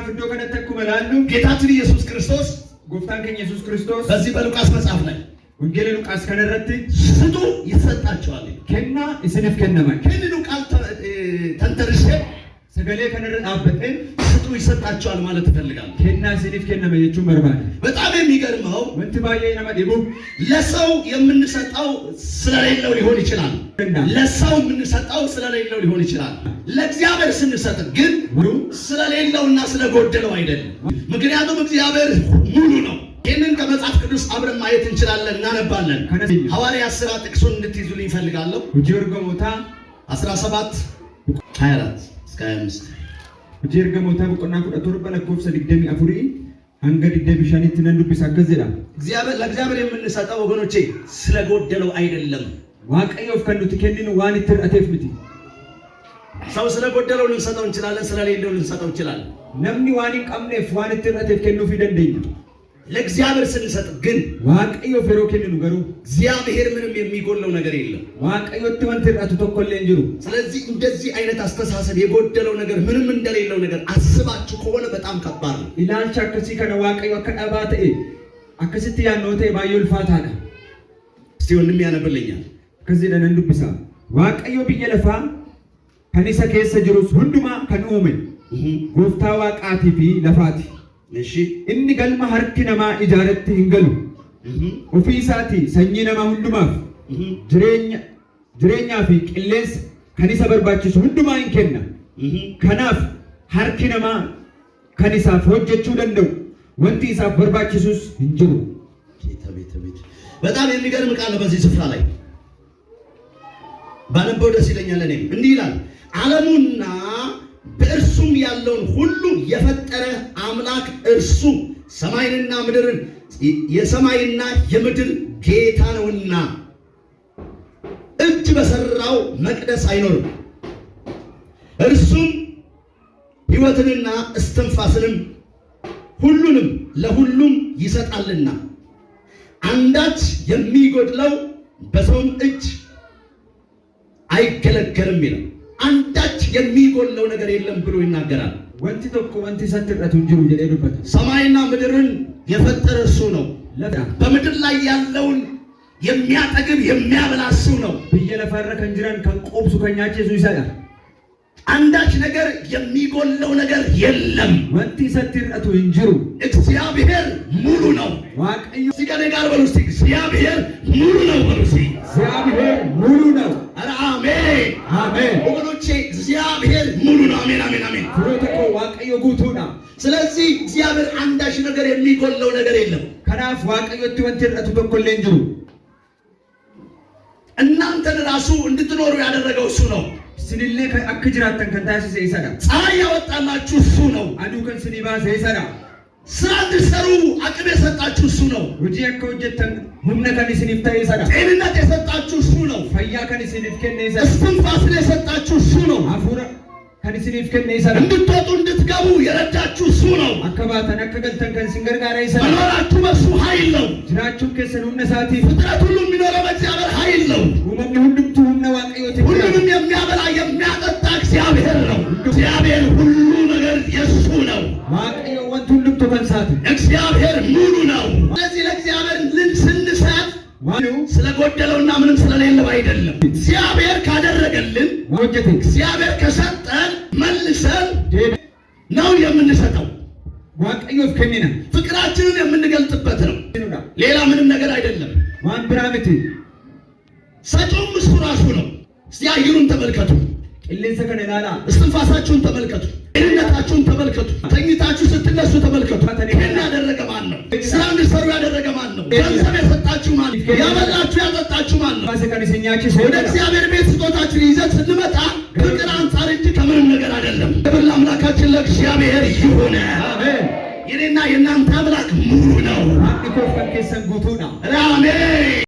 Kanaaf iddoo kanatti akkuma ilaallu ጌታችን ኢየሱስ ክርስቶስ gooftaan keenya Yesuus Kiristoos በዚህ በሉቃስ መጽሐፍ ላይ wangeela Luqaas kanarratti ስጡ ይሰጣችኋል። kennaa isiniif kennama. ይህንኑ ቃል ተንተርሼ Sagalee kanarra dhaabbateen ስጡ ይሰጣችኋል ማለት እፈልጋለሁ። kennaa isiniif kennama jechuun barbaada. በጣም የሚገርመው Wanti baay'ee nama dhibu ለሰው የምንሰጠው ስለሌለው ሊሆን ይችላል። ለሰው የምንሰጠው ስለሌለው ሊሆን ይችላል። ለእግዚአብሔር ስንሰጥ ግን ስለሌለውና ስለጎደለው አይደለም። ምክንያቱም እግዚአብሔር ሙሉ ነው። ይህንን ከመጽሐፍ ቅዱስ አብረን ማየት እንችላለን፣ እናነባለን። ሐዋርያት ሥራ ጥቅሱን እንድትይዙልኝ እፈልጋለሁ። Hojii ergamootaa 17 24 እስከ 25። Hojii ergamootaa boqonnaa 17 lakkoofsa 24 hanga 25tti nan dubbisa, akkas jedha. እግዚአብሔር ለእግዚአብሔር የምንሰጠው ወገኖቼ ስለጎደለው አይደለም። Waaqayyoof kan nuti kenninu waan itti hir'ateef miti. ሰው ስለጎደለው ልንሰጠው እንችላለን፣ ስለሌለው ልንሰጠው እንችላለን። Namni waan hin qabneef waan itti hir'ateef kennuufii dandeenya. ለእግዚአብሔር ስንሰጥ ግን Waaqayyoof yeroo kenninu garuu እግዚአብሔር ምንም የሚጎድለው ነገር የለም። Waaqayyotti wanti hir'atu tokko illee hin jiru. ስለዚህ እንደዚህ አይነት አስተሳሰብ የጎደለው ነገር ምንም እንደሌለው ነገር አስባችሁ ከሆነ በጣም ከባድ ነው። Ilaalcha akkasii kana Waaqayyo akka dhabaa ta'e akkasitti yaannoo ta'e baay'ee ulfaataadha. እስቲ ወንድም ያነብልኛል። Akkas jedha, nan dubbisa. Waaqayyo biyya lafaa kan isa keessa jirus hundumaa kan uume gooftaa waaqaatii fi lafaati. እሺ Inni galma harki namaa ijaaretti hin galu. Ofii isaatii sanyii namaa hundumaaf jireenya jireenyaa fi qilleensa kan isa barbaachisu hundumaa hin kenna. Kanaaf harki namaa kan isaaf hojjechuu danda'u wanti isaaf barbaachisus hin jiru. ጌታ ቤት ቤት በጣም የሚገርም ቃል ነው። በዚህ ስፍራ ላይ ባነበው ደስ ይለኛል። እኔም እንዲህ ይላል፣ ዓለሙና በእርሱም ያለውን ሁሉ የፈጠረ አምላክ እርሱ ሰማይንና ምድርን የሰማይና የምድር ጌታ ነውና እጅ በሰራው መቅደስ አይኖርም። እርሱም ሕይወትንና እስትንፋስንም ሁሉንም ለሁሉም ይሰጣልና አንዳች የሚጎድለው በሰውም እጅ አይገለገልም ይላል። አንዳች የሚጎድለው ነገር የለም ብሎ ይናገራል። Wanti tokko wanti isatti hir'atu hin jiru jedhee dubbata. ሰማይና ምድርን የፈጠረ እሱ ነው። Lafa በምድር ላይ ያለውን የሚያጠግብ የሚያበላ እሱ ነው። biyya lafarra kan jiran kan quubsu kan nyaachisu isadha. አንዳች ነገር የሚጎድለው ነገር የለም። Wanti isatti hir'atu hin jiru. እግዚአብሔር ሙሉ ነው። Waaqayyo እስቲ ከእኔ ጋር በሉ እስቲ እግዚአብሔር ሙሉ ነው በሉ እስቲ። እግዚአብሔር ሙሉ ነው። ኧረ አሜን። አሜን። ወገኖቼ እግዚአብሔር ሙሉ ነው። አሜን አሜን አሜን። Firoota koo, Waaqayyo guutuudha. ስለዚህ እግዚአብሔር አንዳች ነገር የሚጎድለው ነገር የለም። Kanaaf Waaqayyotti wanti hir'atu tokko illee hin jiru. እናንተን ራሱ እንድትኖሩ ያደረገው እሱ ነው። Isinillee kan akka jiraattan kan taasise isadha. ፀሐይ ያወጣላችሁ እሱ ነው። Aduu kan isinii baase isadha. ስራ እንድትሰሩ አቅም የሰጣችሁ እሱ ነው። Hojii akka hojjettan humna kan isiniif ta'e isadha. ጤንነት የሰጣችሁ እሱ ነው። Fayyaa kan isiniif kenne isadha. እስትንፋስን የሰጣችሁ እሱ ነው። Hafuura kan isiniif kenne isadha. እንድትወጡ እንድትገቡ የረዳችሁ እሱ ነው። Akka baatan akka galtan kan isin gargaare isadha. መኖራችሁ በእሱ ኃይል ነው። Jiraachuun keessan humna isaatiif. ፍጥረት ሁሉ የሚኖረው በእግዚአብሔር ኃይል ነው። Uumamni hundumtuu humna Waaqayyootiin jiraata. ሁሉንም የሚያበላ የሚያጠጣ እግዚአብሔር ነው። እግዚአብሔር ሁሉ ነገር የእሱ ነው። Waaqayyo wanti hundumtuu kan isaati. እግዚአብሔር ሙሉ ነው። ስለዚህ ለእግዚአብሔር ስንሰጥ Waan ስለጎደለውና ምንም ስለሌለው አይደለም። እግዚአብሔር ካደረገልን፣ hojjete እግዚአብሔር ከሰጠን መልሰን deebi ነው የምንሰጠው። Waaqayyoof kennina. ፍቅራችንን የምንገልጥበት ነው። ሌላ ምንም ነገር አይደለም። Waan biraa miti. ሰጪውም እሱ ራሱ ነው። እስቲ አየሩን ተመልከቱ፣ Qilleensa kana ilaalaa. እስትንፋሳችሁን ተመልከቱ፣ ጤንነታችሁን ተመልከቱ፣ ተኝታችሁ ስትነሱ ተመልከቱ። ይህን ያደረገ ማን ነው? ስራ እንድትሰሩ ያደረገ ማን ነው? ገንዘብ የሰጣችሁ ማን ነው? ያበላችሁ ያጠጣችሁ ማን ነው? Baase kan isin nyaachise. ወደ እግዚአብሔር ቤት ስጦታችን ይዘን ስንመጣ ፍቅር አንጻር እንጂ ከምንም ነገር አይደለም። ክብር ለአምላካችን ለእግዚአብሔር ይሁን። Ameen. የኔና የእናንተ አምላክ ሙሉ ነው። Waaqni koof kan keessan guutuudha. አሜን።